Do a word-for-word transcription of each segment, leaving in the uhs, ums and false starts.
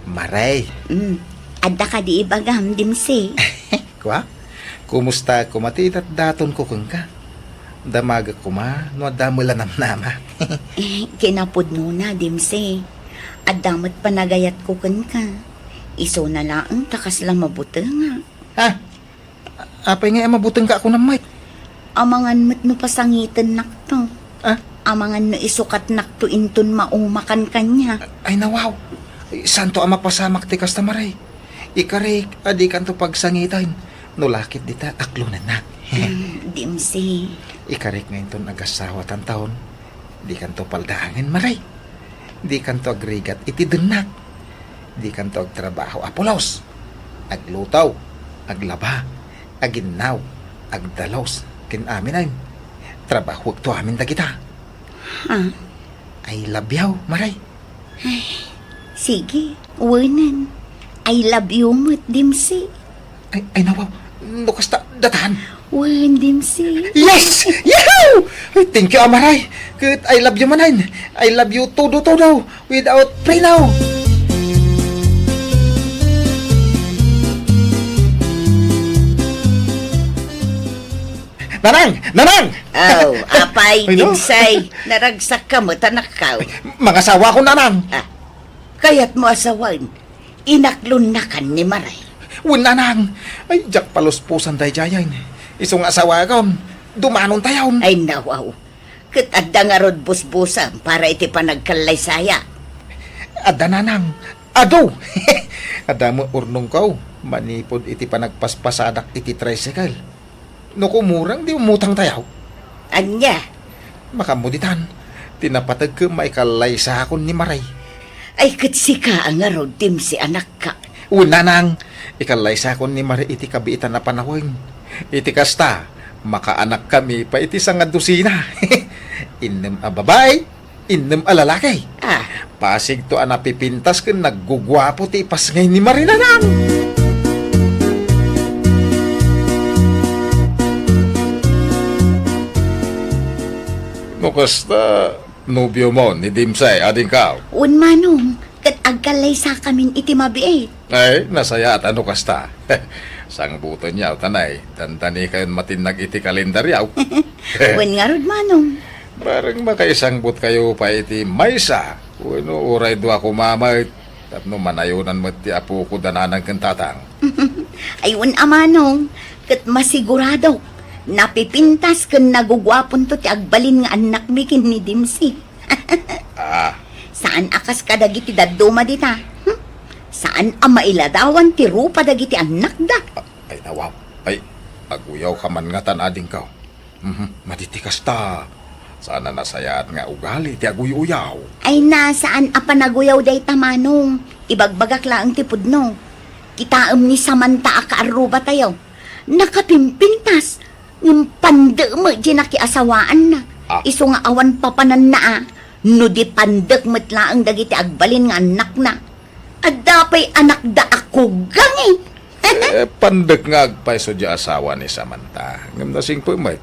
Maray. Mm. Adda kadi ibagam, Dimsi? Kua? Kumusta koma ti idatdatonko kenka? Damagek koma no adda met la namnama. Eh, kinapudnona, Dimsi. Adda met panagayatko kenka. Isuna laeng ta kasla mabutengak. Ha? Apay ngay a mabutengka a kunam met? Amangan met no pasangitennakto. Ah? Amangan no isukatnakto inton maumakan kaniak. Ay, nawaw. Ay, saanto a mapasamak ti kasta, Maray. Ikarik a dikanto pagsangiten. No la ket dita, aklonennak. Mm, Dimsi. Ikarik nga inton agassawa tantaon. Dikanto paldaangen, Maray. Dikanto agrigat iti dennak. Dikanto agtrabaho a pulos. Agluto, aglaba, aginnaw, agdalus, ken aminen. Trabahoekto amin dagita. Ha? I love you, Maray. Ay, sige, wenen. I love you met, Dimsi. Ay, ay, nawaw. No kasta, datan. Wen, Dimsi. Yes! Yahoo! Ay, thank you, Amaray. Ket I love you manen. I love you todo-todo, without freno. Nanang! Nanang! Aw, apay, Ay, no? Dimsi. Naragsak ka met, anakko. Ay, mangasawa ko, Nanang. Ah, kayatmo a sawen? Inaklonnakan ni Maray. Wen, Nanang. Ay, diak palusposan daydiayen. Isu nga asawakon, dumanontayon. Ay, nawaw. Ket adda ngarud busbusam para iti panagkallaysaya? Adda, Nanang. Adu! Adda met urnongko manipud iti panagpaspasadak iti tricycle. No kumureng, di umutangtayo. Ania? Makaammo ditan, ti napateg ket maikallaysakon ni Maray. Ay, ket sika a ngarud, Dimsi, anakko. Wen, Nanang, ikallaysakon ni Maray iti kabiitan a panawen. Iti kasta, makaanakkami pay iti sangadusina. Innem a babai, innem a lalaki. Ah. Pasigto a napipintas ken nagguguapo ti ipasngay ni Maray, Nanang. No kasta, nobiomo ni Dimsi, adingko? Wen, Manong, ket agkallaysakamin iti mabiit. Ay, nasayaat a no kasta. Sangbutenyo, ta nay, dandanikayon matinnag iti kalendaryo. Wen ngarud, Manong. Bareng makaisangbutkayo pay iti maysa, wenno uray dua koma met, tapno manayonan met ti apoko da nanang ken tatang. Ay, wen a, Manong, ket masiguradok, napipintas ken naguguaponto ti agbalin nga annakmi ken ni Dimsi. Ah. Saan a kas kadagiti dadduma dita. Hmm? Saan a mailadawan ti rupa dagiti annakda. Ah, ay, nawaw. Ay, aguyawka man ngatan, adingko. Mhm, madi ti kasta. Saan a nasayaat nga ugali ti aguy-uyaw. Ay na, saan a panaguyaw dayta, Manong. Ibagbagak laeng ti pudno. Kitaem ni Samantha a kaarrubatayo. Nakapimpintas, ngem pandek met diay nakiasawaanna. Ah. Isu nga awan papananna a, no di pandek met laeng dagiti agbalin nga annakna. Adda pay anakda a kugang, eh. Eh, pandek nga agpayso diay asawa ni Samantha. Ngem nasingpet met.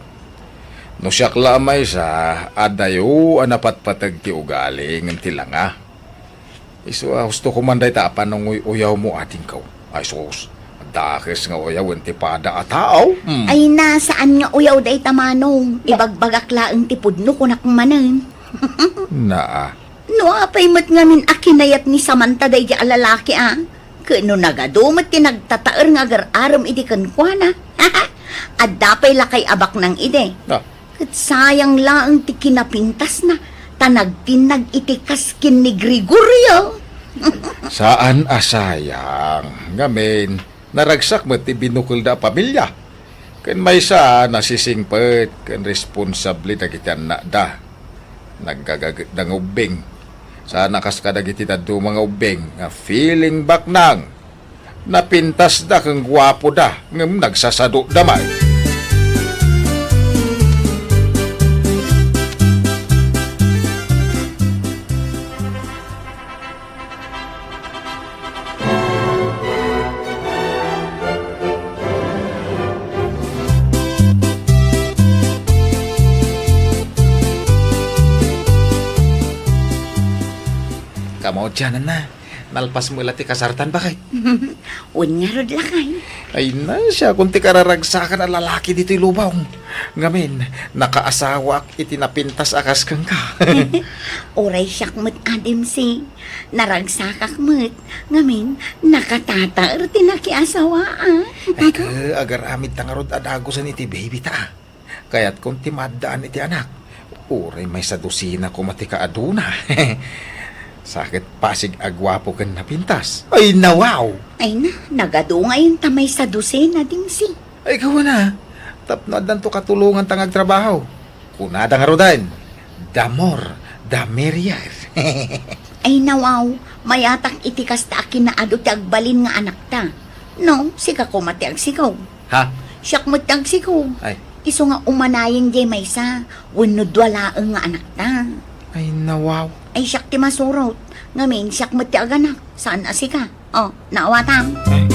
No siak la a maysa, adayo a napatpateg ti ugali ngem ti langa. Isu a husto ko man dayta a pananguy-uyawmo, adingko. Ay sus, dakes nga uyawen ti pada a tao. Hmm. Ay na, saan nga uyaw dayta, Manong. Ibagbagak laeng ti pudno, kunak manen. Naa. No apay met ngamin a kinayat ni Samantha daydiay a lalaki a, ket no nagadu met ti nagtataer nga agar-arem idi kenkuana, adda pay lakay a baknang idi. Ah. Ket sayang laeng ti kinapintasna, ta nagtinnag iti kas ken ni Gregorio. Saan a sayang. Ngamin, naragsak met ti binukelda a pamilia. Ken maysa, nasisingpet ken responsable dagiti annakda. Naggagagetda nga ubbing. Saan a kas kadagiti dadduma nga ubbing nga feeling baknang. Napintasda ken guapoda, ngem nagsasadoda met. Kamaudiananna, Nalpas met la ti kasartan, baket? Wen ngarud, lakay. Ay na, siakon ti kararagsakan a lalaki ditoy lubong. Ngamin, nakaasawaak iti napintas a kas kenka. Uray siak met, Adamsi. Naragsakak met. Ngamin, nakatataer ti nakiasawaak. Ay, ka, agaramid ta ngarud a dagusen iti baby ta. Kayatkon ti maaddaan iti anak. Uray maysa dosina koma ti kaaduna. Sa ket pasig a guapo ken napintas. Ay, nawaw! Ay na, nagadu ngayon ta maysa dosina, Dimsi. Ay, gawana. Tapno addanto katulongan ta nga agtrabaho. Kunada ngaruden, the more, the merrier. Ay, nawaw, mayatak iti kasta a kinaadu ti agbalin nga anakta. No, sika koma ti agsikog. Ha? Siak met ti agsikog. Ay. Isu nga umanayen diay maysa, wenno dua laeng nga anakta. Ay, nawaw. Ay, siak ti masurot. Ngamin, siak met ti aganak. Saan a sika? Oh, naawatam. Ay.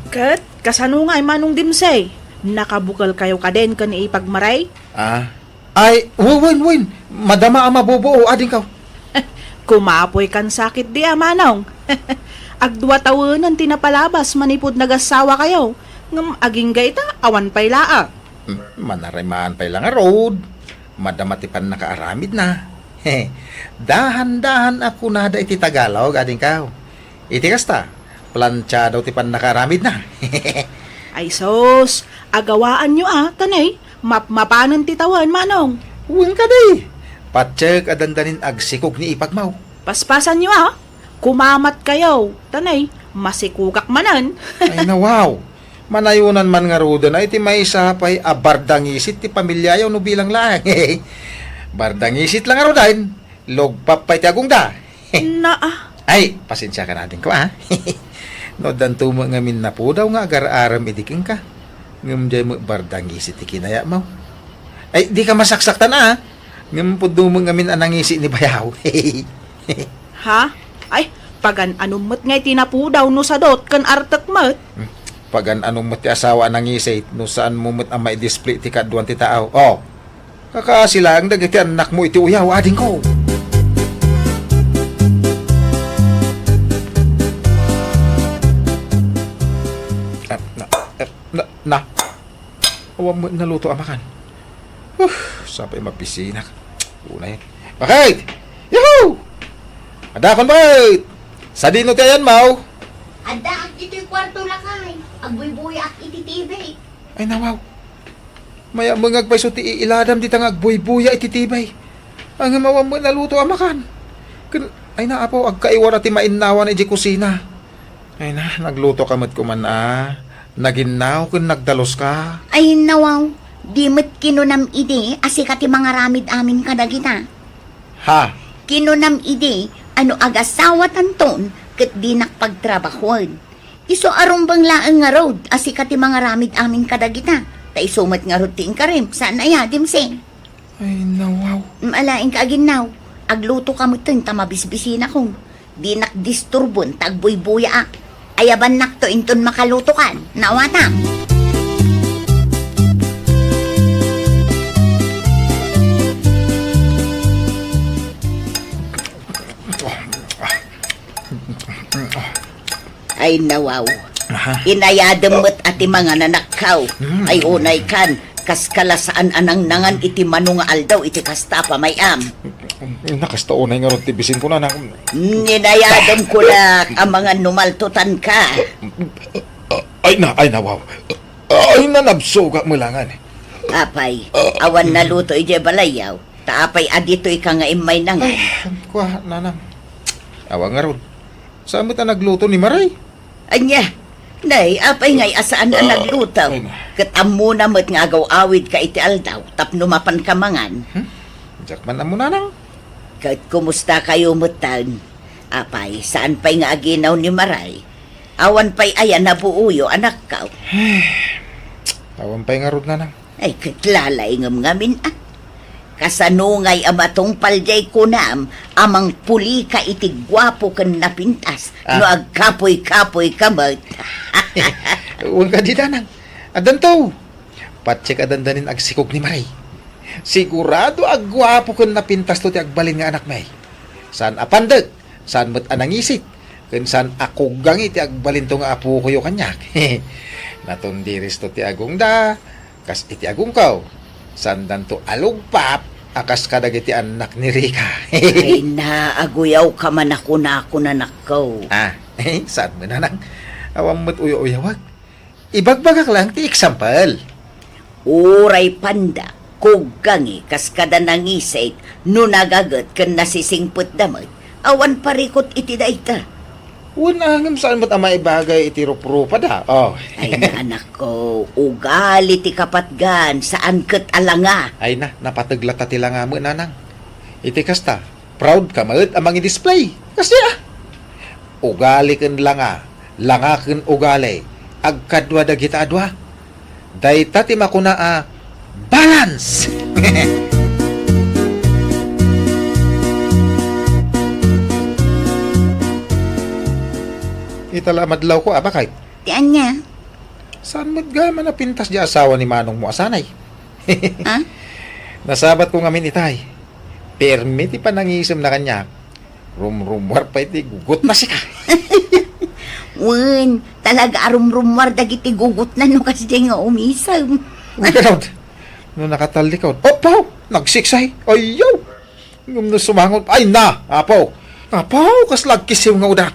Ket, kasano nga, Manong Dimsey? Nakabukelkayo kaden ken ni Ipag Maray? Ah, Ay, wen, wen, wen. Madama a mabubuo, adingko. Kumapoy kan sakit di a, Manong. Agdua tawenen ti napalabas manipud nagasawakayo. Ngem agingga ita, awan pay laeng. Hmm, manarimaan pay la ngarud. Madama ti pannakaaramidna. Dahan-dahan a kunada iti Tagalog, adingko. Iti kasta, plantiado ti pannakaaramidna. Ay sus, agawaanyo a, tanay, mapmapanen ti tawen, Manong. Wen kadi, patiek a dandanin agsikog ni ipagmaw. Paspasanyo a, kumamatkayo, tanay, masikogak manen. Ay, nawaw. Manayonan man ngaruden a iti maysa pay a bardangisit ti pamiliayo no bilang laeng. Bardangisit la ngaruden, lugpap pay ti agongda. Naa. Ay, pasensiakan adingko, a. No addanto met ngamin napudaw nga agar-arem idi kenka. Ngem diay met bardangisit ti kinayatmo. Ay, dika masaksaktan, a. Ngem pudno met ngamin a nangisi ni bayaw. Ha? Ay, pagan-anom met ngay ti napudaw no sadot ken artek met. Hmm. Pagan-anom met ti asawa a nangisi no saanmo met a maidisplay ti kaaduan ti tao. Oh. Kakaasi laeng dagiti annakmo iti uyaw, adingko. Ah, na, eh, na, na. Awan met naluto a makan. Huh, sapay mapisinak. Unay. Bakit? Yahoo! Adakon, bakit? Sadino ti ayanmo? Addaak ditoy kuarto, lakay. Agbuybuyaak iti T V. Ay, nawaw. Mayamengag pay isu ti iiladam dita nga agbuybuya iti T V. Ngem awan met naluto a makan. Ken, ay na, Apo, agkaiwara ti mainnawan idiay kusina. Ay na, naglutoka met koman a. Naginnaw ken nagdaluska. Ay, nawaw, di met kinunam idi a sika ti mangaramid amin kadagita. Ha? Kinunam idi a no agasawatanton ket dinak pagtrabahoen. Isu a rumbeng laeng ngarud a sika ti mangaramid amin kadagita. Ta isu met ngarud ti inkarem, saan aya, Dimseng? Ay, nawaw. Mm, alaenka aginnaw. Aglutoka metten ta mabisbisinakon. Dinak disturben ta agbuybuyaak. Ayabannakto inton makalutokan. Naawatam. Ay, nawaw. Aha. Inayadem met a ti mangan, anakko. Mm. Ay, unay kan, kas kala saan a nangnangan iti mano nga aldaw iti kasta a pamay-am. Nakasta unay ngarud ti bisin ko, nanang. Mm, inayadem ko la a mangan no maltutan ka. Ay na, ay, nawaw. Ay, nanabsogak melangan. Apay, awan naluto idiay balayyo. Ta apay a ditoy ka nga immay nangan? Ay, kua, nanang. Awan ngarud. Saan met a nagluto ni Maray? Ania? Nay, apay ngay a saan a nagluto? Ay, na. Ket ammona met nga agaw-awid ka iti aldaw tapno mapan ka mangan. Hmm? Diak man ammo, nanang. Ket kumusta kayo metten? Apay, saan pay nga aginaw ni Maray? Awan pay aya nabuoyo, anakko? Awan pay ngarud, nanang. Ay, ket lalaingem ngamin, a. Kasano ngay a matungpal diay kunam a mangpulika iti guapo ken napintas, ah, no agkapoy-kapoy ka met? Wen kadi, nanang. Addanto. Patiek a dandanin agsikog ni Maray. Sigurado a guapo ken napintasto ti agbalin nga anakmi. Saan a pandek, saan met a nangisit, ken saan a kuggangi ti agbalinto nga apokoyo kaniak. Natundiristo ti agongda, kas iti agongko. Saandanto a lugpap a kas kadagiti annak ni Rica. Ay na, aguyawka man a kunakon, anakko. Ah, saan met, nanang? Awan met uyaw-uyawak. Ibagbagak laeng ti example. Uray pandek, kuggangi, kas kada nangisit, no nagaget ken nasisingpetda met, awan parikut iti dayta. Wen, ngem saan met a maibagay iti ruprupada. Oh. Ay na, anakko, ugali ti kapatgan, saan ket a langa. Ay na, napateg latta ti langa met, nanang. Iti kasta, proud ka met a mangi-display. Kasdi a. Ugali ken langa, langa ken ugali, agkadua dagita a dua. Dayta ti makuna a balance. Ita la madlawko, a, bakay? Ti ania? Saan met gayam a napintas di asawa ni manongmo a sanay? Ha? Nasabatko ngamin itay. Permi ti panangisemna kaniak. Rumrumuar pay ti gugotna sika. Wen, talaga a rumrumuar dagiti gugotna no kasdiay nga umisem. Uy, kanaw, no nakatallikawd. Apo! Nagsiksay! Ayaw! Ngem no sumangot, ay na, Apo! Apo, kasla agkisiw nga udang.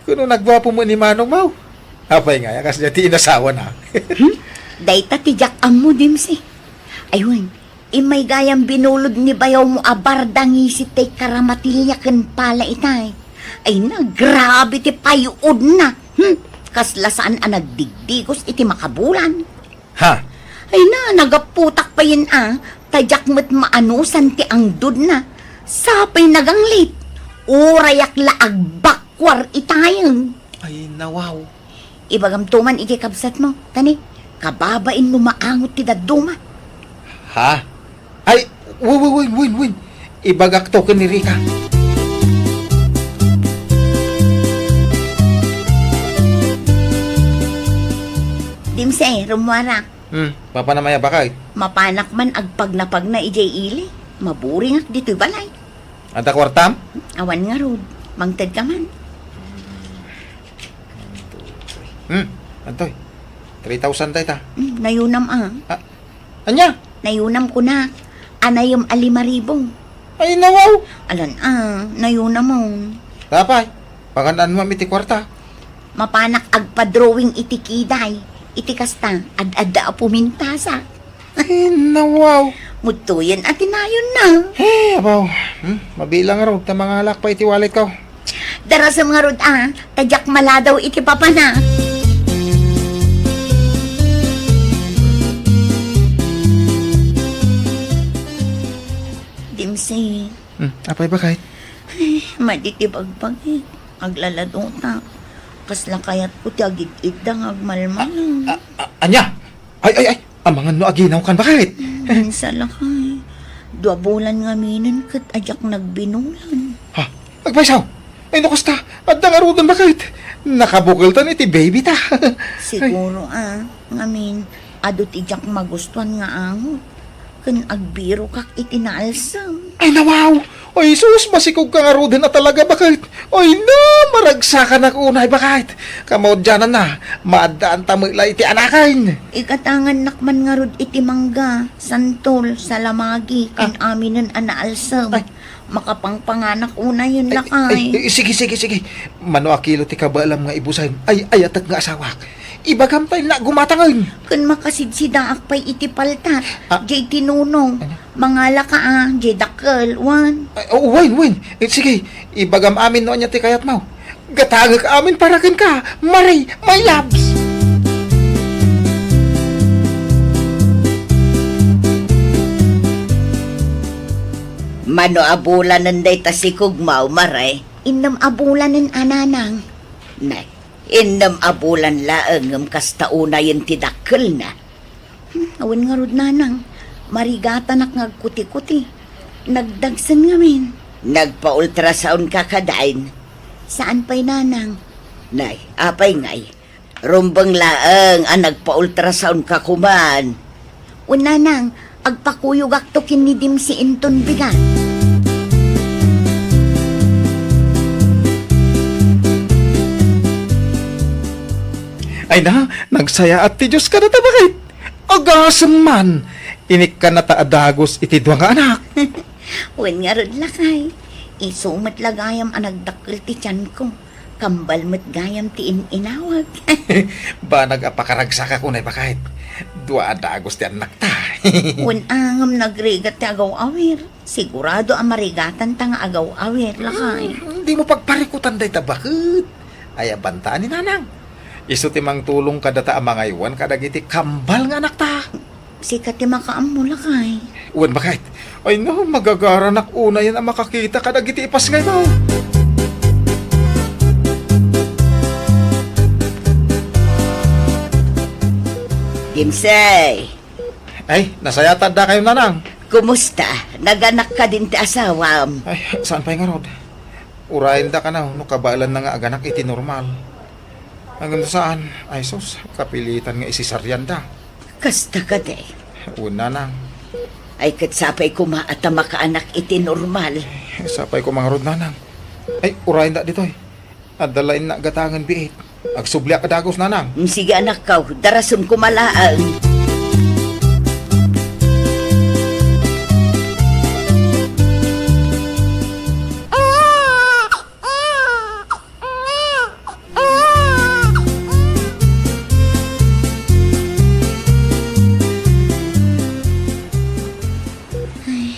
Kuno nagguapo met ni manongmo. Apay nga, kasdiay ti inasawana. Hmm? Dayta ti diak ammo, Dimsy. Ay wen, immay gayam binulod ni bayawmo a barda ngisit tay karamatilya ken pala itay. Ay na, grabe ti payuodna. Hmm? Kasla saan a nagdigdigos iti makabulan. Ha? Ay na, nagaputak payen a, ta diak met maanusan ti angdodna. Sapay naganglit. Urayak la agbakkuar itayen. Ay, nawaw. Ibagamto man iti kabsatmo, tani, kababain no maangot ti dadduma. Ha? Ay, wen, wen, wen, wen, wen. Ibagakto ken ni Rica. Dimse, rummuarak. Hmm, mapanam aya, bakay? Mapanak man agpagnapagna idiay ili. Maburingak ditoy balay. Adda kuartam? Awan ngarud. Mangted ka man. Hmm, antoy. Three thousand dayta. Hmm, nayunam a. Ah, ania? Nayunam kunak. Anayem a lima ribu. Ay, nawaw. Alan a, nayunam a. Tapay, pagan-anmo mi ti kuarta. Mapanak agpa-drawing iti kiday. Iti kasta, ad-adda a pumintasak. Ay, nawaw. Mudtoyen a tinayonna. Eh, abaw. Hmm? Mabilang ngarud ta mangalak pay iti walletko. Darasem ngarud a, ta diak maladaw iti papana. Dimsy. Hmm, apay bakay? Ay, madi ti bagbagi. Aglaladuta. Kasla kayatko ti agid-idda nga agmalmala. A-, a-, ania? Ay, ay, ay! Amangan no aginawkan, bakit? Hmm, salakay. Dua bulan ngaminen ket a diak nagbinulan. Ha? Agpayso? Ay, no kasta, adda ngaruden, bakit? Nakabukeltan iti baby ta. Siguro, a, ngamin, adu ti diak magustuan nga angot. Ken agbirokak iti naalsem. Ay, nawaw! Oy, sus, masikog ka ngaruden a talaga, bakit? Oy, no, maragsakanak unay, bakit? Kamaudiananna, maaddaan ta met la iti anaken. Igatangannak man ngarud iti mangga, santol, salamagi, ken aminen a naalsem. Ay. Makapangpanganak unayen, lakay. Ay, ay, sige, sige, sige. Mano a kilo ti kabaelam nga ibusen? Ay, ayatek nga asawak. Ibagam tay na gumatangen. Ken makasidsidaak pay iti palta. Ah. Jay tinunong. Ano? Mangalaka a, jay dakkel, wen. Ay, oh, wen, wen. Eh, sige, ibagam amin no ania ti kayatmo. Gatangek amin para kenka, Mare, my loves. Mano a bulanen dayta sikogmo, Mare? Innem a bulanen a, nanang. Nay, innem a bulan laeng ngem kasta unayen ti dakkelna. Hmm, awan ngarud, nanang. Marigatanak nga agkuti-kuti. Nagdagsen ngamin. Nagpa-ultrasound ka kadi? Saan pay, nanang. Nay, apay ngay? Rumbeng laeng a nagpa-ultrasound ka koma. Wen, nanang, Agpakuyogakto ken ni Dimsi inton bigat. Ay na, nagsayaat ti Dios kadata, baket. Agasem man, inikkannata a dagus iti dua nga anak. Wen ngarud, lakay. Isu met la gayam a nagdakkel ti tianko. Kambal met gayam ti in-inawag. Banag a pakaragsakak unay, baket. Dua a dagus ti annakta. Wen a ngem nagrigat ti agaw-awir. Sigurado a marigatanta nga agaw-awir, lakay. Hmm, dimo pagparikutan dayta, baket. Ay, abantaan ni Nanang. Isu ti mangtulong kadata a mangaywan kadagiti kambal nga anakta. Sika ti makaammo, lakay. Wen, baket. Ay na, magagaranak unayen a makakita kadagiti ipasngaymo. Dimsay! Ay, nasayaat a dakayo, Nanang. Kumusta? Naganak kadin ti asawam? Ay, saan pay ngarud? Urayenda kano no kabaelanna nga aganak iti normal. Ngem no saan, ay sus, kapilitan nga isisarianda. Kasta kadi? Wen, Nanang. Ay, ket sapay koma a ta makaanak iti normal. Sapay koma ngarud, Nanang. Ay, urayenda ditoy. Adda laeng nagatangen biit. Agsubliak a dagus, Nanang. Mm, sige, anakko, darasem koma laeng. Ay,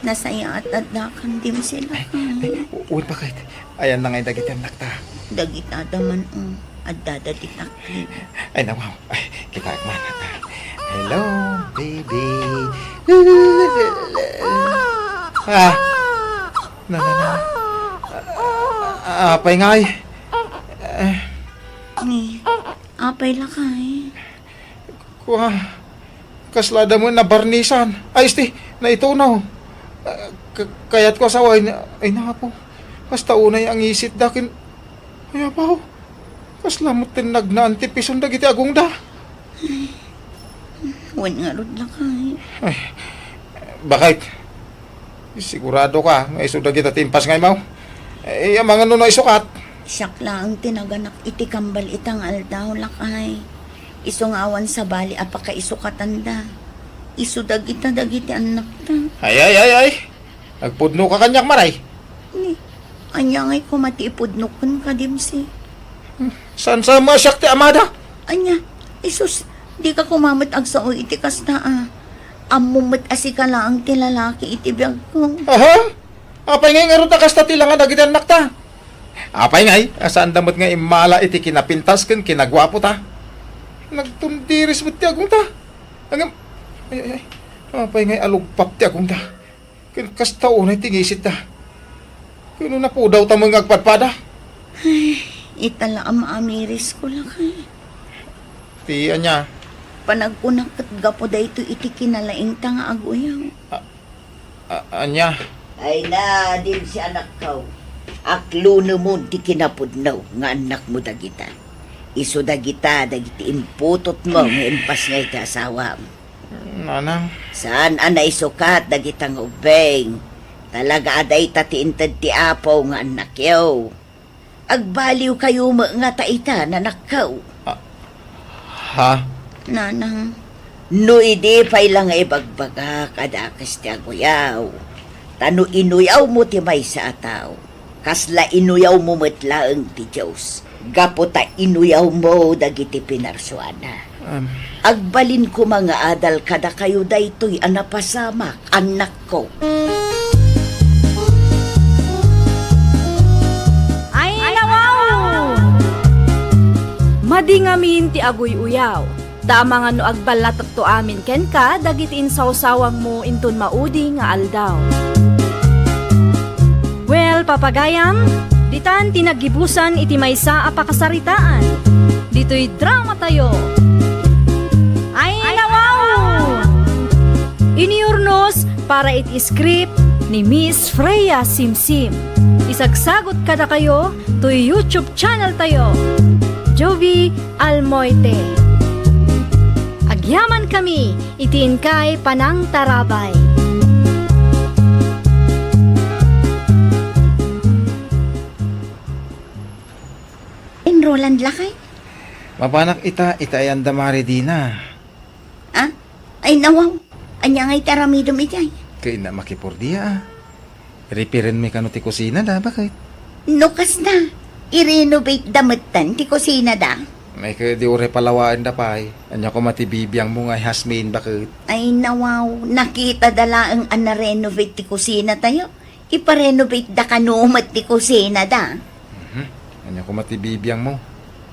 nasayaat a dakayo, Dimsay, lakay. Ay, wen, baket. Ayanna ngay dagiti annakta? Dagita da man, o. Addada ti taklit. Ay, nawaw. Ay, kitaek man. Hello, baby. Ah. Na, na, na. Ah, apay ngay? Eh. Ni, apay lakay? Kua, kasla da met nabarnisan. Ay, esti, naitunaw. Ah, ka-, kayatko a sawen, ay, napo. Kasta unay a ngisitda ken, ay, apo. Kasla met ti nagnaan ti pison dagiti agongda. Wen ngarud lakay. Ay, baket. Siguradoka nga isu dagita ti impasngaymo? Eh, amangan no naisukat? Siak laeng ti naganak iti kambal ita nga aldaw, lakay. Isu nga awan sabali a pakaisukatanda. Isu dagita dagiti annakta. Ay, ay, ay, ay. Agpudnoka kaniak, Maray. Ni, ania ngay koma ti ipudnok kenka, Dimsay? Saan sa mo a siak ti amada? Ania, isus, dika koma met agsao iti kasta a. Ammom met a sika laeng ti lalaki iti biagko. Aha? Apay ngay ngarud a kasta ti langa dagiti annakta? Apay ngay, a saanda met nga immala iti kinapintas ken kinaguapota? Nagtundiris met ti agongta. Ngem, ay, ay, ay. Apay ngay a lugpap ti agongda? Ken kasta unay ti ngisitda. Ken no napudawta met nga agpadpada? Ay, ita la a maamirisko, lakay. Ti ania? Panagkunak ket gapu daytoy iti kinalaingta nga aguyaw. A-, a-, ania? Ay na, Dimsay anakko. Aklunemon ti kinapudno nga annakmo dagita. Isu dagita dagiti imputotmo nga impasngay ti asawam. Nanang. Saan a naisukat dagita nga ubbing. Talaga a dayta ti inted ti Apo nga annakyo. Agbaliwkayo met ngata ita, nanakko. Ah, ha? Nanang. No idi pay la nga ibagbagak a dakes ti aguyaw, ta no inuyawmo ti maysa a tao, kasla inuyawmo met laeng ti Dios, gapu ta inuyawmo dagiti pinarsuana. Em. Agbalin koma nga adal kadakayo daytoy a napasamak, annakko. Ay, nawaw! Madi ngamin ti aguy-uyaw. Ta amangan no agballatakto amin kenka dagiti insawsawangmo inton maudi nga aldaw. Well, papagayam, ditan ti naggibusan iti maysa a pakasaritaan. Ditoy dramatayo. Ay, nawaw! Iniurnos para iti script ni Miss Freya Simsim. Isagsagut kadakayo toy YouTube channel tayo, Jovie Almoite. Ag- Agyamankami iti inkay panangtarabay. Enroland lakay? Mapanak ita, ita ay anda mari dina. Ah? Ay, nawaw. Ania nga iti aramidem iti ay? Kayatna makipordia, ah. Repair-enmi kano ti kusina da, baket? No kasna, i-renovate da metten ti kusina da. Ay, ket di uray palawaen da pay. Ania koma ti bibiangmo nga ihasmin, baket? Ay, nawaw, nakita da laeng a na-renovate ti kusina tayo. Ipa-renovate da kano met ti kusina da. Mhm. Ania koma ti bibiangmo?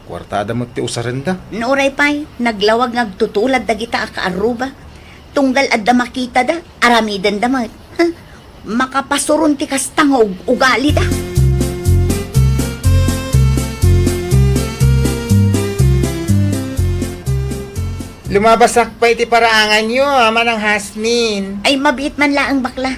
Kuartada met ti usarenda. No uray pay, naglawag nga agtutulad dagita a kaarruba. Tunggal adda makitada, aramidenda met. Ha? Makapasuron ti kasta nga ug-, ugalida. Lumabasak pay ti paraanganyo, a, Manang Hasmin. Ay, mabiit man laeng, bakla.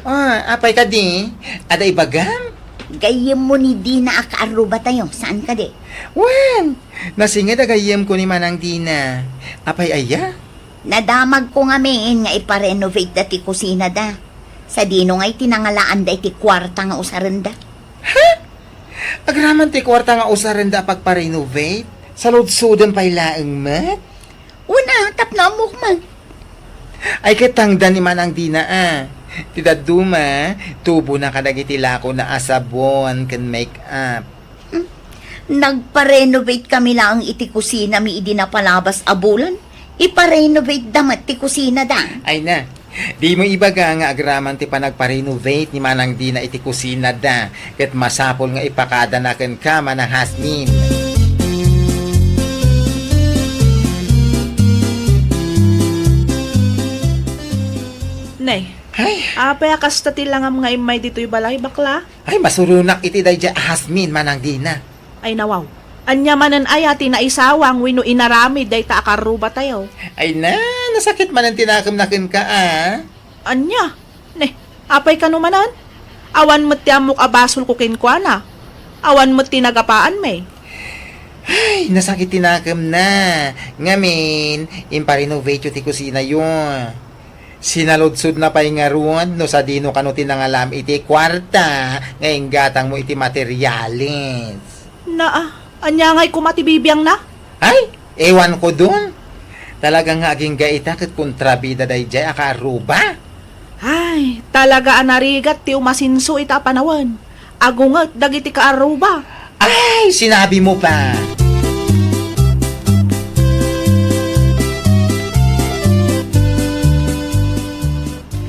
Ah, apay kadi? Adda ibagam? Gayyemmo ni Dina a kaarruba tayo, saan kadi? Wen, nasinged a gayyemko ni Manang Dina. Apay aya? Nadamagko ngamin nga ipa-renovate da ti kusina da. Sadino ngay ti nangalaan da iti kuarta nga usaren da? Ha? Agraman ti kuarta nga usaren da a pagpa-renovate? Saludsoden pay laeng met? Una, tapno ammok man. Ay, ket tangdan ni Manang Dina, a. Ti dadduma, tubona kadagiti lakona a sabon ken make-up. Hmm. Nagpa-renovate kami laeng iti kusina mi idi napalabas a bulan. Ipa-renovate da met ti kusina da. Ay na, dimo ibaga nga agraman ti panagpa-renovate ni Manang Dina iti kusina da. Ket masapul nga ipakadana kenka, Manang Hasmin. Nay, ay, apay a kasta ti langam nga immay ditoy balay, bakla? Ay, masuronak iti daydiay a Hasmin, Manang Dina. Ay, nawaw. Ania manen aya ti naisawang wenno inaramid dayta a karrubatayo? Ay na, nasakit manen ti nakemna kenka, a. Ania? Ne, apay kano manen? Awan met ti ammok a basolko kenkuana. Awan met ti nagapaanmi. Ay, nasakit ti nakemna. Ngamin, impa-renovateyo ti kusinayo. Sinaludsodna pay ngarud no sadino kano ti nangalam iti kuarta nga inggatangmo iti materiales. Naa, ania ngay koma ti bibiangna? Ay, ewan ko dun. Talaga nga agingga ita ket kontrabida daydiay a kaarruba. Ay, talaga a narigat ti umasinso ita a panawen. Agunget dagiti kaarruba. Ay, sinabi mo pa!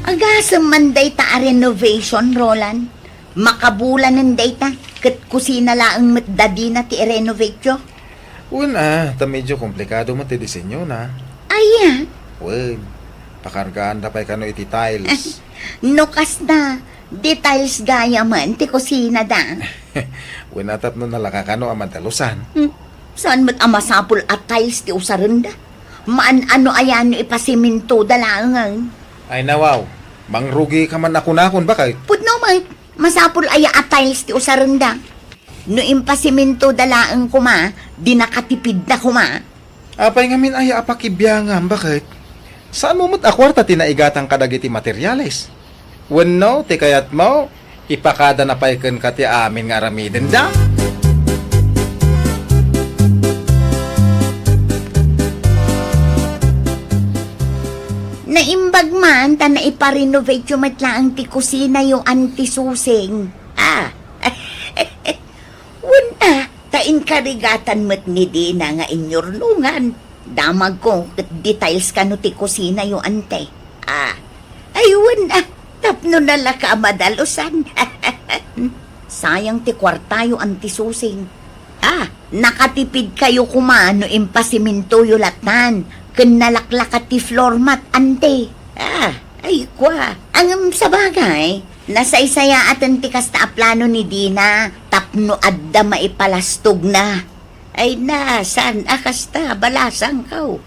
Agasem man dayta a renovation, Roland. Makabulanen dayta, ket kusina laeng met da dina ti i-renovateyo. Wen a, ta medyo komplikado met ti disenyona. Aya? Wen, pakargaanda pay kano iti tiles. No kasna, di tiles gayamen ti kusina da. Wen a, tapno nalaka kano a madalusan. Hmm, saan met a masapul a tiles ti usarenda? Maan-ano aya no ipasiminto da laengen? Ay nawaw, mangrugi ka man a kunakon, baket? Pudno met. Masapul aya a tiles ti usarenda? No impasiminto da laeng koma, di nakatipid na koma. Apay ngamin aya a pakibiangam, baket? Saanmo met a kuarta ti naigatang kadagiti materiales? Wenno, ti kayatmo, ipakada na pay kenka ti amin nga aramidenda? Naimbag man ta naipa-renovateyo met laeng ti kusinayo, Auntie Susing. Ah. Wen a, ta inkarigatan met ni Dina nga inyurnongan. Damagko ket di tiles kano ti kusinayo, Ante. Ah. Ay, wen a, tapno nalaka a madalusan. Sayang ti kuartayo, Auntie Susing. Ah, nakatipid kayo koma no impasimintoyo lattan, ken nalaklaka ti floor mat, Ante. Ah, ay, kua. Ngem sabagay, nasaysayaaten ti kasta a plano ni Dina tapno adda maipalastogna. Ay na, saan a kasta, balasangko.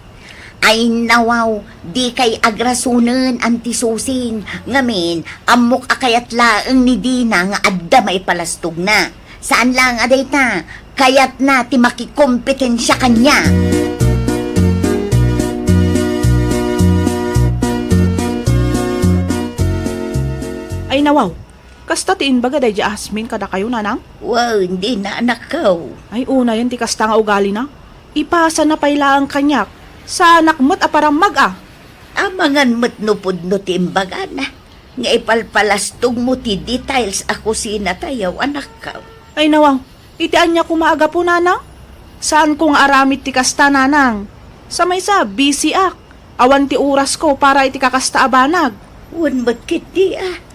Ay nawaw, dikay agrasonen, Auntie Susing. Ngamin, ammok a kayat laeng ni Dina nga adda maipalastogna. Saan laeng a dayta, kayatna ti makikompetensia kaniak. Ay nawaw, kasta ti imbaga daydi a Jasmine kadakayo, nanang? Wen, dina, anakko. Ay, unayen ti kasta nga ugalina. Ipasana pay laeng kaniak. Saanak met a parammag a. Amangan met no pudno ti imbagana nga ipalpalastogmo ti details a kusinatayo, anakko. Ay nawaw, iti ania koma a gapu, nanang? Saanko nga aramid ti kasta, nanang. Sa maysa, busyak. Awan ti orasko para iti kakasta a banag. Wen met ketdi a.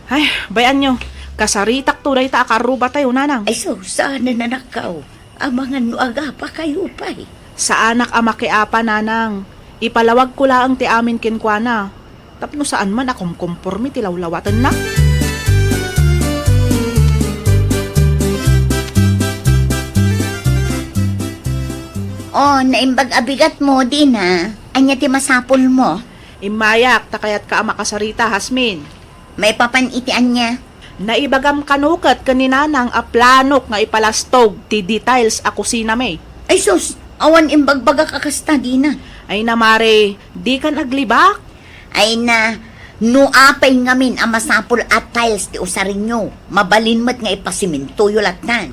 Ay, bay-anyo, kasaritakto dayta a kaarrubatayo, nanang. Ay sus, saanen, anakko. Amangan no agapakayo pay. Saanak a makiapa, nanang. Ipalawagko laeng ti amin kenkuana. Tapno saan man a kumkomporme ti lawlawatenna. Oh, naimbag a bigatmo, dina. Ania ti masapulmo? Immayak, ta kayatka a makasarita, Jasmine. Maipapan iti ania? Naibagam kano ket ken ni nanang a planok nga ipalastog ti details a kusinami. Ay sus, awan imbagbagak a kasta, dina. Ay na, mare, dikan aglibak? Ay na, no apay ngamin a masapul a tiles ti usarenyo, mabalin met nga ipasimintoyo lattan.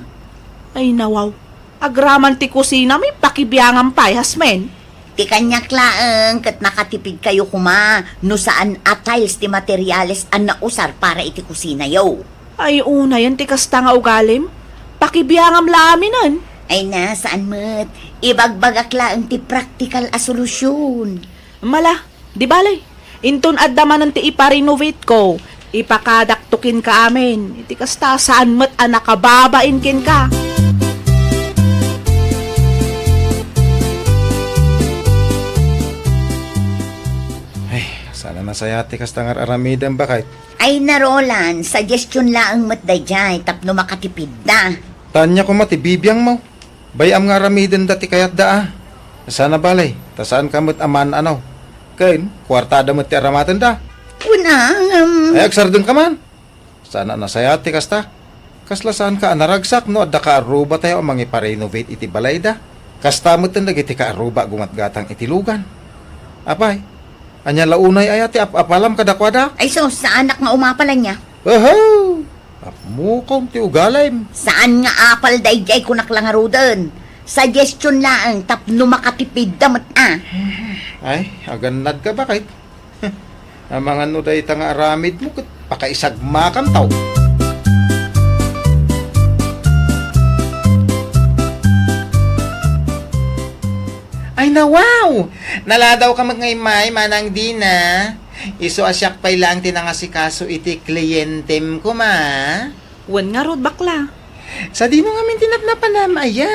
Ay nawaw, agraman ti kusinami, pakibiangam pay, Jasmine. Ti kaniak laeng ket makatipidkayo koma no saan a tiles ti materiales a nausar para iti kusinayo. Ay, unayen ti kasta nga ugalim. Pakibiangam la aminen. Ay na, saan met. Ibagbagak laeng ti praktikal a solusyon. Mala, di bale. Inton adda manen ti ipa-renovate ko, ipakadakto kenka amin. Iti kasta, saan met a nakababain kenka. Ay, saan a nasayaat ti kasta nga ar-aramidem, baket? Ay na, Roland, suggestion laeng met daydiay tapno makatipidda. Ta ania koma ti bibiangmo? Bay-am nga aramidenda ti kayatda a. Sana bale, ta saanka met a maan-ano. Ken, kuartada met ti aramatenda. Kuna, ngem Ay, agsardengka man. Saan a nasayaat ti kasta. Kasla saanka a naragsak no adda kaarrubatayo a mangipa-renovate iti balayda. Kasta metten dagiti kaarruba a gumatgatang iti lugan. Apay, ania la unay aya ti ap-apalam kadakuada? Ay sus, saanak nga umapal ania. Oho! Apmukong ti ugalim. Saan nga apal daydiay, kunak la ngaruden. Suggestion laeng tapno makatipidda met a. Ay, agannadka, baket. Amangan no dayta nga aramidmo ket pakaisagmakanto. Ay, nawaw! Naladawka met nga immay, Manang Dina. Isu a siak pay laeng ti nangasikaso iti klientem koma. Wen ngarud, bakla. Sadino ngamin ti napnapanam aya?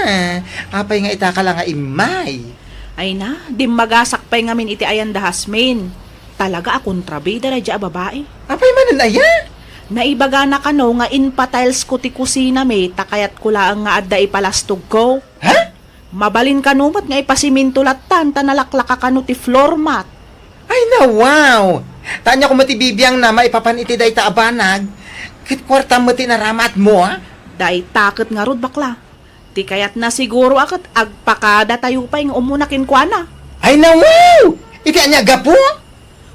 Apay nga itaka la nga immay? Ay na, dimmagasak pay ngamin iti ayan da Jasmine. Talaga a kontrabida daydiay a babai. Apay manen aya? Naibagana kano nga inpa-tiles ko ti kusinami ta kayatko laeng nga adda ipalastogko. Ha? Mabalin kano met nga ipasiminto lattan ta nalaklaka kano ti floor mat. Ay, nawaw! Ta ania koma ti bibiangna maipapan iti dayta a banag? Ket kuartam met ti naramaatmo, a? Dayta ket ngarud, bakla. Ti kayatna siguro a ket agpakadatayo pay nga umuna kenkuana. Ay, nawaw! Iti ania gapu?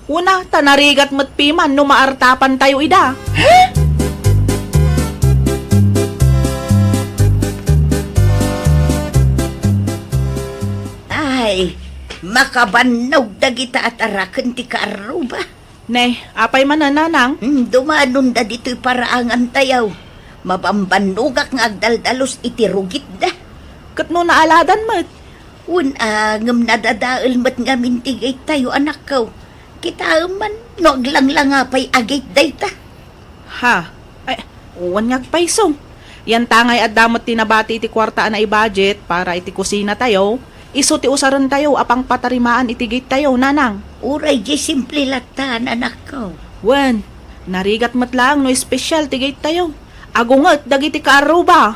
Una, ta narigat met piman no maartapantayo ida. Ay, makabannog dagita a taraken ti kaarruba. Ne, apay manen, nanang? Hmm, dumanonda ditoy paraangantayo. Mabambannogak nga agdaldalus iti rugitda. Ket no naaladan met? Wen a, ngem nadadael met ngamin ti gaytayo, anakko. Kitaem man no aglanglanga pay a gate dayta. Ha? Ay, wen nga agpayso. Yantangay adda met ti nabati iti kuarta a naibajet para iti kusinatayo, isu ti usarentayo a pangpatarimaan iti gate tayo, nanang. Uray di simple lattan, anakko. Wen, narigat met laeng no espesyal ti gate tayo. Agunget dagiti kaarruba.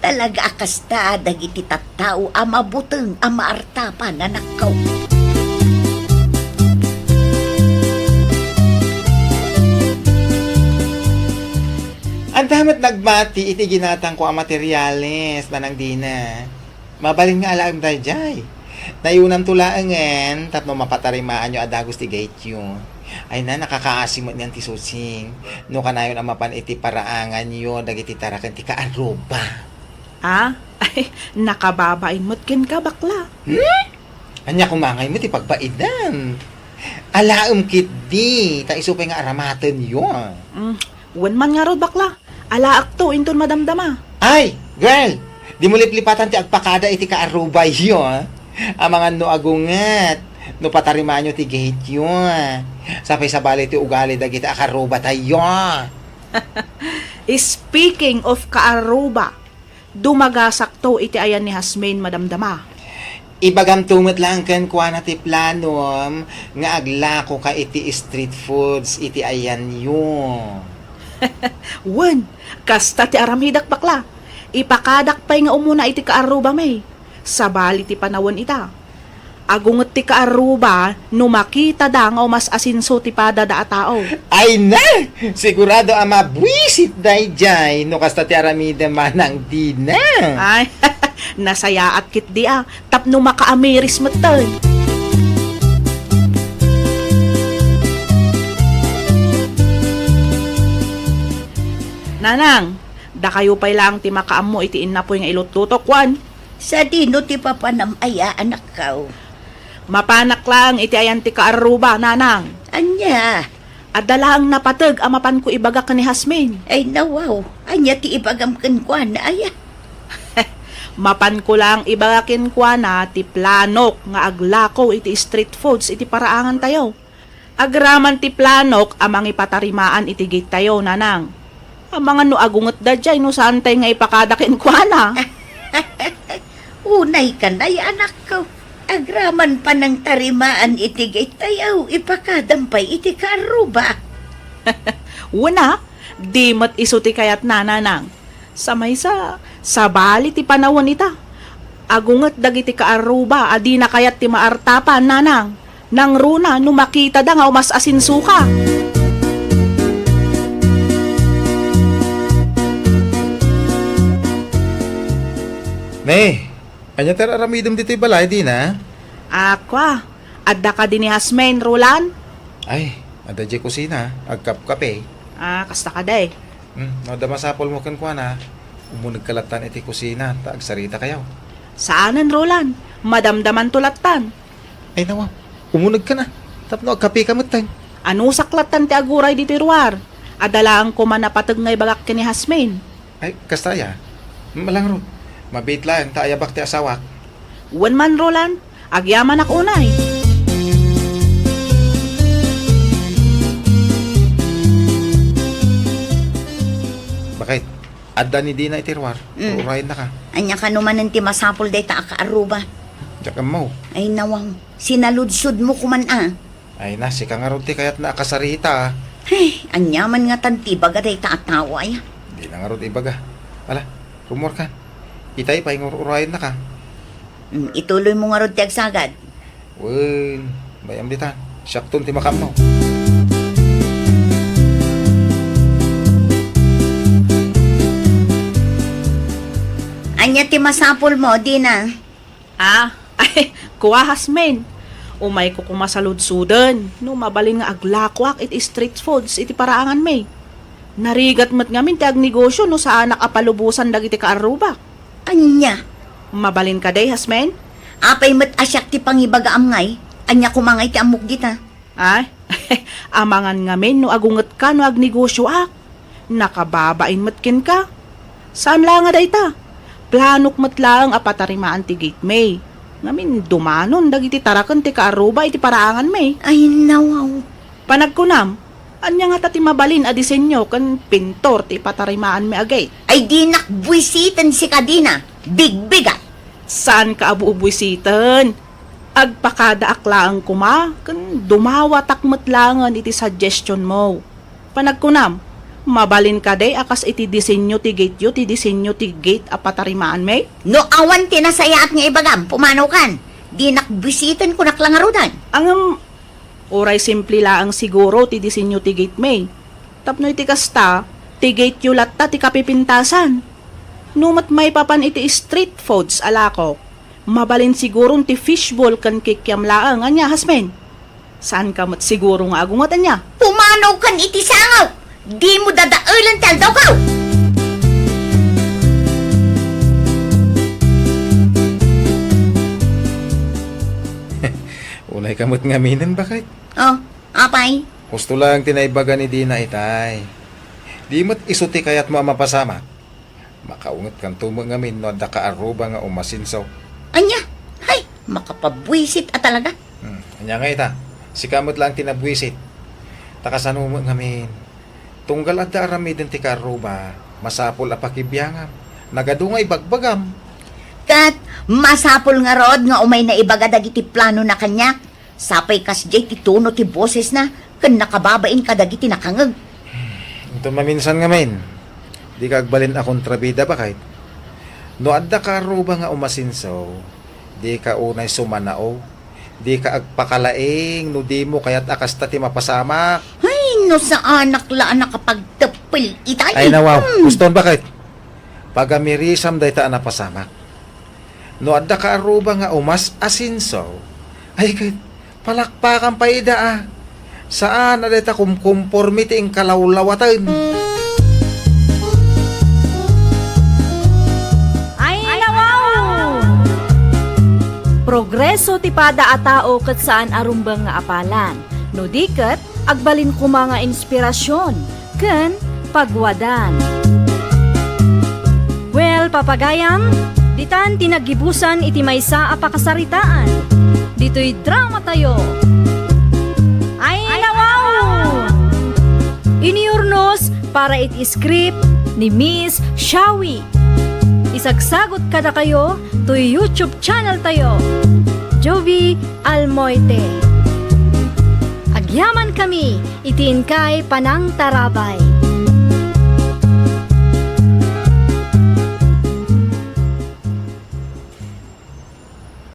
Talaga a kasta dagiti tattao a mabuteng a maartapan, anakko. Adda met nagbati iti ginatangko a materiales, Manang Dina. Mabalin nga alaem daydiay. Nayunanto laengen tapno mapatarimaanyo a dagus ti gaytyo. Ay na, nakakaasi met nian ti Susing. No kanayon a mapan iti paraanganyo dagiti taraken ti kaarruba. Ah? Ay, nakababain met kenka, bakla. Hmm? Ania koma ngay met ti pagbainam? Alaem ketdi, ta isu pay nga aramatenyo. Mm, wen man ngarud, bakla. Alaekto inton madamdama. Ay, girl, dimo liplipatan ti agpakada iti kaarrubayo, ah. Amangan no agunget, no patarimaanyo ti gateyo, ah. Sapay sabali ti ugali dagiti a kaarrubatayo. Speaking of kaarruba, dumagasakto iti ayan ni Jasmine madamdama. Ibagamto met laeng kenkuana ti planom nga aglakoka iti street foods iti ayanyo. Wen, kasta ti aramidek, bakla. Ipakadak pay nga umuna iti kaarrubami. Sabali ti panawen ita. Agunget ti kaarruba no makitada nga umas-asinso ti padada a tao. Ay na! Sigurado a mabuisit daydiay no kasta ti aramidem manang Dina. Ay, nasayaat ketdi a, tapno makaamiris met tay. Nanang, dakayo pay laeng ti makaammo iti innapoy nga ilutlutok, wen? Sadino ti papanam aya, anakko? Mapanak laeng iti ayan ti kaarruba, nanang. Ania? Adda laeng napateg a mapanko ibaga ken ni Jasmine. Ay, nawaw. Ania ti ibagam kenkuana, aya? Mapanko laeng ibaga kenkuana ti planok nga aglako iti street foods iti paraangantayo. Agraman ti planok a mangipatarimaan iti gate tayo, nanang. Amangan no agunget daydiay no saan tay nga ipakada kenkuana. Unay kanay, anakko. Agraman pa nang tarimaan iti gate tayo, ipakadam pay iti kaarruba. Wen a, di met isu ti kayatna, nanang. Sa maysa, sabali ti panawen ita. Agunget dagiti kaarruba a dina kayat ti maartapan, nanang. Nangruna no makitada nga umas-asinsoka. Ne, ania ti aramidem ditoy balay, Dina? A, kua, adda kadi ni Jasmine, Roland? Ay, adda diay kusina, agkapkape. A, kasta kadi. Hmm, no adda masapulmo kenkuana, umunegka lattan iti kusina ta agsaritakayo. Saanen, Roland. Madamdamanto lattan. Ay, nawa, umunegka na. Tapno agkapeka metten. Anusak lattan ti aguray ditoy ruar. Adda laeng koma napateg nga ibagak ken ni Jasmine. Ay, kasta aya? Malangrud. Mabiit laeng ta ayabak ti asawak. Wen man, Roland. Agyamanak unay. Bakit? Adda ni Dina iti ruar. Mm. Urayennaka. Ania kano manen ti masapul dayta a kaarruba? Diak ammo. Ay, nawaw. Sinaludsodmo koman a. Ay na, sika ngarud ti kayatna a kasarita, a. Ay, ania man ngatan ti ibaga dayta a tao, aya? Di na ngarud ibaga. Ala, rummuarkan. Itay pay nga ur-urayennaka. Mm, ituloymo ngarud ti agsagad. Wen, bay-am ditan. Siakton ti makaammo. Ania ti masapulmo, Dina? Ah, ay, kua, Jasmine. Umayko koma saludsoden no mabalin nga aglakoak iti street foods iti paraanganmi. Narigat met ngamin ti agnegosio no saanak a palubosan dagiti kaarrubak. Ania? Mabalin kadi, Jasmine? Apay met a siak ti pangibagaam ngay? Ania koma ngay ti ammok dita? Ay, amangan ngamin no agungetka no agnegosioak. Nakababain met kenka. Saan la nga dayta? Planok met laeng a patarimaan ti gate mi. Ngamin dumanon dagiti taraken ti kaarruba iti paraanganmi. Ay, nawaw. Panagkunam, ania ngata ti mabalin a disenyo ken pintor ti ipatarimaanmi a gate? Ay, dinak buisiten sika, Dina. Bigbigat. Saanka a bubuisiten? Agpakadaak laeng koma ken dumawatak met laengen iti suggestionmo. Panagkunam, mabalin kadi a kas iti disenyo ti gateyo ti disenyo ti gate a patarimaanmi? No awan ti nasayaat nga ibagam, pumanokan. Dinak buisiten, kunak la ngaruden. Ngem, uray simple laeng siguro ti disenyo ti gate mi. Tapno iti kasta, ti gateyo latta ti kapipintasan. No met maipapan iti street foods a lakok, mabalin siguron ti fishball ken kikiam laeng. Ania, Jasmine? Saanka met siguro nga agunget, ania? Pumanaw kan iti sangaw! Dimo dadaelen ti aldawko! Unayka met ngaminen, baket. Oh, apay? Husto lang ti naibaga ni Dina itay. Di met isu ti kayatmo a mapasamak. Makaungetkanto met ngamin no adda kaarruba nga umasinso. Ania? Hay, makapabuisit a talaga. Hmm, ania nga ita? Sika met laeng ti nabuisit. Ta kasano met ngamin? Tunggal adda aramiden ti kaarruba, masapul a pakibiangam. Nagadu nga ibagbagam. Ket masapul ngarud nga umayna ibaga dagiti planona kaniak. Sapay kasdiay ti tono ti bosesna ken nakababain kadagiti nakangeg. Inton maminsan ngamin, dika agbalin a kontrabida, baket. No adda kaarruba nga umasinso, dika unay sumanao, dika agpakalaing no dimo kayat a kasta ti mapasamak. Ay, no saanak la a nakapagteppel itay. Ay, nawaw. Hmm. Huston, baket. Pagamirisam dayta a napasamak. No adda kaarruba nga umas-asinso, ay ket, palakpakan pay ida a. Saan a dayta kumkumpormi ti inkalawlawaten. Ay, nawaw! Progreso ti pada a tao ket saan a rumbeng nga apalan. No di ket, agbalin koma nga inspirasyon ken pagwadan. Well, papagayam, ditan ti naggibusan iti maysa a pakasaritaan. Ditoy dramatayo. Ay, nawaw! Iniurnos para iti script ni Miss Shawi. Isagsagut kadakayo toy YouTube channel tayo, Jovi Almoite. Agyaman kami iti inkay panangtarabay.